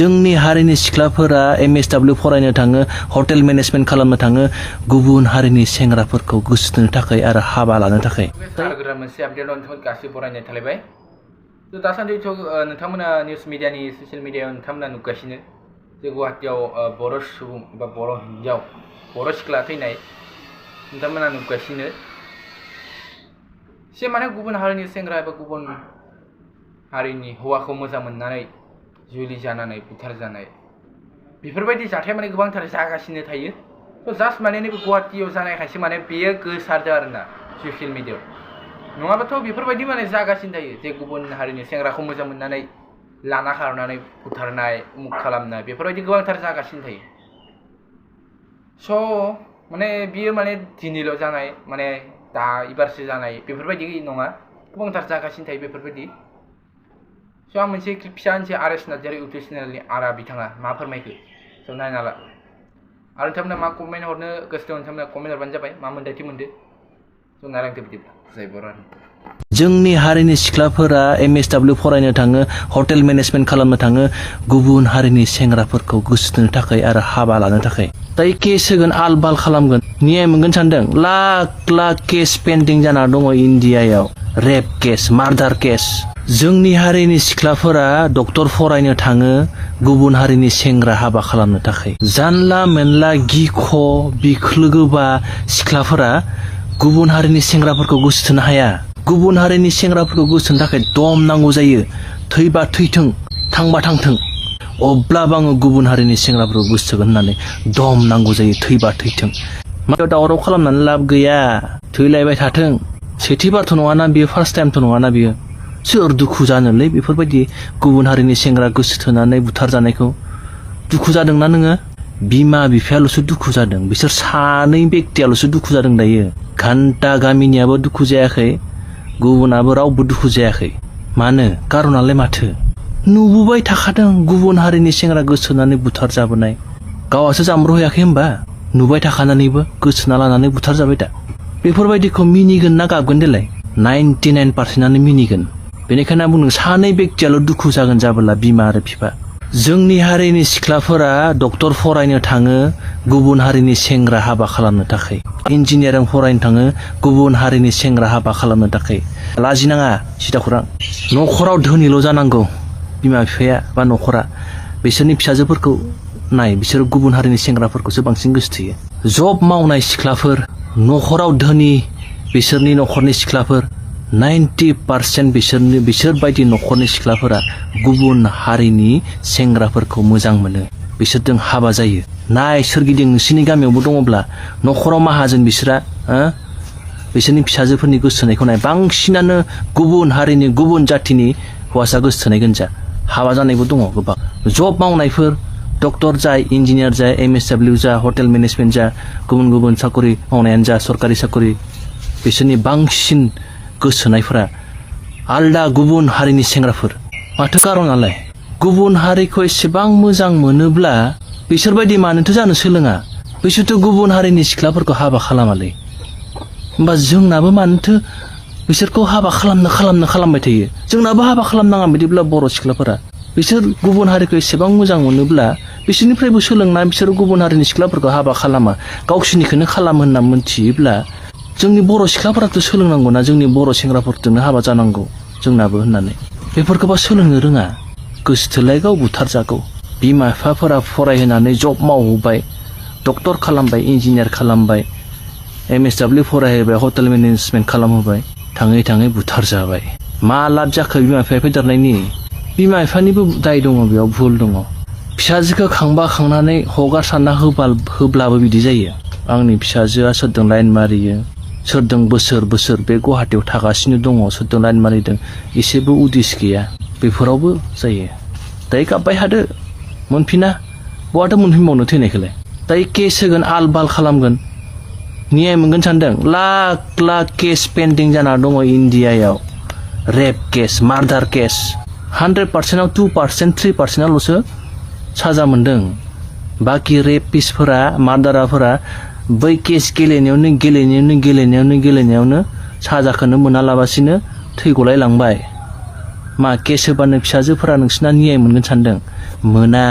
जोंनि हारिनि सिख्लाफोरा एमएसडब्लिउ फरायनो थाङो, हटेल मेनेजमेन्ट खालामनो थाङो, गुबुन हारिनि सेंग्राफोरखौ गोसोथोनो थाखाय आरो हाबा लानो थाखाय। गोदान मोनसे आपडेटआव नोंथांमोन गासिबो बरायनाय थालायबाय। दासान्दिथ' नोंथांमोना निउस मिडियानि ससियेल मिडियायाव नोंथांमोना नुगासिनो जे गुवाहाटियाव बर' सुबुं एबा बर' हिन्जाव, बर' सिख्ला थैनाय नोंथांमोना नुगासिनो। से माने गुबुन हारिनि सेंग्रा एबा गुबुन हारिनि हौवाखौ मोजां मोननानै जुलि जानानै बुथार जानाय बेफोरबायदि जाथाय माने गोबांथार जागासिनो थायो। जास्ट माने नैबे गुवाहाटियाव जानायखायसो माने बेयो गोसारदों आरोना ससियेल मिडियायाव। नङाबाथ' बेफोरबायदि माने जागासिनो थायो जे गुबुन हारिनि सेंग्राखौ मोजां मोननानै लाना खारनानै बुथारनाय, उमुक खालामनाय बेफोरबायदि गोबांथार जागासिनो थायो। स' माने बियो माने दिनैल' जानाय, माने दा एबारसो जानाय बेफोरबायदि नङा, गोबांथार जागासिनो थायो बेफोरबायदि। स' आं मोनसे फिसा मोनसे आर.एस. नार्जारि इउटुब चेनेलनि आरा बिथाङा मा फोरमायखो स' नायना ला। आरो नोंथांमोना मा कमेन्ट हरनो गोसो दं नोंथांमोना कमेन्ट हरबानो जाबाय, मा मोन्दांथि मोनदो स' नायलांदो बिदिब्ला जाय बर' हारि। जोंनि हारिनि सिख्लाफोरा एमएसडब्लिउ फरायनो थाङो, हटेल मेनेजमेन्ट खालामनो थाङो, गुबुन हारिनि सेंग्राफोरखौ गोसोथोनो थाखाय आरो हाबा लानो थाखाय। दायो केस होगोन, आल-बाल खालामगोन, न्याय मोनगोन सानदों। लाख लाख केस पेन्डिं जाना दङ इन्डियायाव। Rape case, murder case. जोंनि हारिनि सिख्लाफोरा डक्टर फरायनो थाङो, गुबुन हारिनि सेंग्रा हाबा खालामनो थाखाय। जानला मेनला गिख' बिख्लोगोबा सिख्लाफोरा गुबुन हारिनि सेंग्राफोरखौ गोसोथोनो हाया। गुबुन हारिनि सेंग्राफोरखौ गोसोथोनो थाखाय दम नांगौ जायो। थैबा थैथों, थांबा थांथों, अब्लाबो आङो गुबुन हारिनि सेंग्राफोरखौ गोसोथोगोन होननानै दम नांगौ जायो। थैबा थैथों, माथो दावराव खालामनानै लाब गैया। थैलायबाय थाथों। सेथि बारथ' नङाना बियो, फार्स्ट टाइमथ' नङाना बियो। सोर दुखु जानोलै बेफोरबायदि गुबुन हारिनि सेंग्रा गोसोथोनानै बुथार जानायखौ? दुखु जादोंना नोङो? बिमा बिफायाल'सो दुखु जादों, बिसोर सानै बेक्तियाल'सो दुखु जादों दायो। घन्टा गामिनियाबो दुखु जायाखै, गुबुनाबो रावबो दुखु जायाखै। मानो? कारनालाय माथो? नुबोबाय थाखादों गुबुन हारिनि सेंग्रा गोसोथोनानै बुथार जाबोनाय। गावहासो जामब्रहैयाखै होमबा? नुबाय थाखानानैबो गोसोना लानानै बुथार जाबाय दा। बेफोरबायदिखौ मिनिगोन ना गाबगोन देलाय? 99% मिनिगोन। बेनिखायनो आं बुंदों, सानै बेक्तियाल' दुखु जागोन जाबोला, बिमा आरो बिफा। जोंनि हारिनि सिख्लाफोरा डक्टर फरायनो थाङो, गुबुन हारिनि सेंग्रा हाबा खालामनो थाखाय। इन्जिनियारिं फरायनो थाङो, गुबुन हारिनि सेंग्रा हाबा खालामनो थाखाय। लाजिनाङा, सिदा खौरां। न'खराव धोनिल' जानांगौ बिमा बिफाया बा न'खरा। बिसोरनि फिसाजोफोरखौ नाय, बिसोर गुबुन हारिनि सेंग्राफोरखौसो बांसिन गोसोथोयो। जब मावनाय सिख्लाफोर, न'खराव धोनि बिसोरनि न'खरनि सिख्लाफोर, 90% बिसोरबायदि न'खरनि सिख्लाफोरा गुबुन हारिनि सेंग्राफोरखौ मोजां मोनो, बिसोरजों हाबा जायो। नाय सोरगिदिं नोंसिनि गामियावबो दङब्ला, न'खराव माहाजोन बिसोरा, बिसोरनि फिसाजोफोरनि गोसोथोनायखौ नाय, बांसिनानो गुबुन हारिनि, गुबुन जाथिनि हौवासा गोसोथोनाय गोनजा। हाबा जानायबो दङ गोबां। जब मावनायफोर, डक्टर जा, इन्जिनियार जा, एमएसडब्लिउ जा, हटेल मेनेजमेन्ट जा, गुबुन गुबुन साकरि मावनायानो जा, सरकारि साकरि, बिसोरनि बांसिन गोसोनायफोरा आलदा गुबुन हारिनि सेंग्राफोर। माथो कारनालाय? गुबुन हारिखौ एसेबां मोजां मोनोब्ला बिसोरबायदि मानोथो जानो सोलोङा? बिसोरथ' गुबुन हारिनि सिख्लाफोरखौ हाबा खालामालै। होमबा जोंनाबो मानोथो बिसोरखौ हाबा खालामबाय थायो? जोंनाबो हाबा खालामनाङा बिदिब्ला बर' सिख्लाफोरा। बिसोर गुबुन हारिखौ एसेबां मोजां मोनोब्ला बिसोरनिफ्रायबो सोलोंना बिसोर गुबुन हारिनि सिख्लाफोरखौ हाबा खालामा, गावसोरनिखौनो खालामो होनना मोनथियोब्ला जोंनि बर' सिख्लाफोराथ' सोलोंनांगौना, जोंनि बर' सेंग्राफोरजोंनो हाबा जानांगौ जोंनाबो होननानै। बेफोरखौबा सोलोंनो रोङा। गोसोथोलायगौ, बुथारजागौ। बिमा बिफाफोरा फरायहोनानै जब मावहोबाय, डक्टर खालामबाय, इन्जिनियार खालामबाय, एमएसडब्लिउ फरायहोबाय, हटेल मेनेजमेन्ट खालामहोबाय, थाङै थाङै बुथार जाबाय। मा लाब जाखो बिमा बिफाया फेदेरनायनि? बिमा बिफानिबो दाय दङ, बेयाव भुल दङ। फिसाजोखौ खांनानै हगार सारना होब्लाबो बिदि जायो। आंनि फिसाजोआ सोरदों लाइन मारियो, सोरदों बोसोर बोसोर बे गुवाहाटियाव थागासिनो दङ, सोरदों लाइन मारिदों, एसेबो उदिस गैया, बेफोरावबो जायो। दायो गाबबाय थादो, मोनफिना। बहाथो मोनफिनबावनो थैनायखौलाय? दायो केस होगोन, आल-बाल खालामगोन, न्याय मोनगोन सानदों। लाख लाख केस पेन्डिं जाना दङ इन्डियायाव। Rape case, murder case. 100%आव 2%, 3%ल'सो साजा मोनदों। बाखि रेपिस्टफोरा, मार्डाराफोरा बै केस गेलेनायावनो साजाखौनो मोनालाबासिनो थैगलायलांबाय। मा केस होबानो फिसाजोफोरा नोंसिना न्याय मोनगोन सानदों? मोना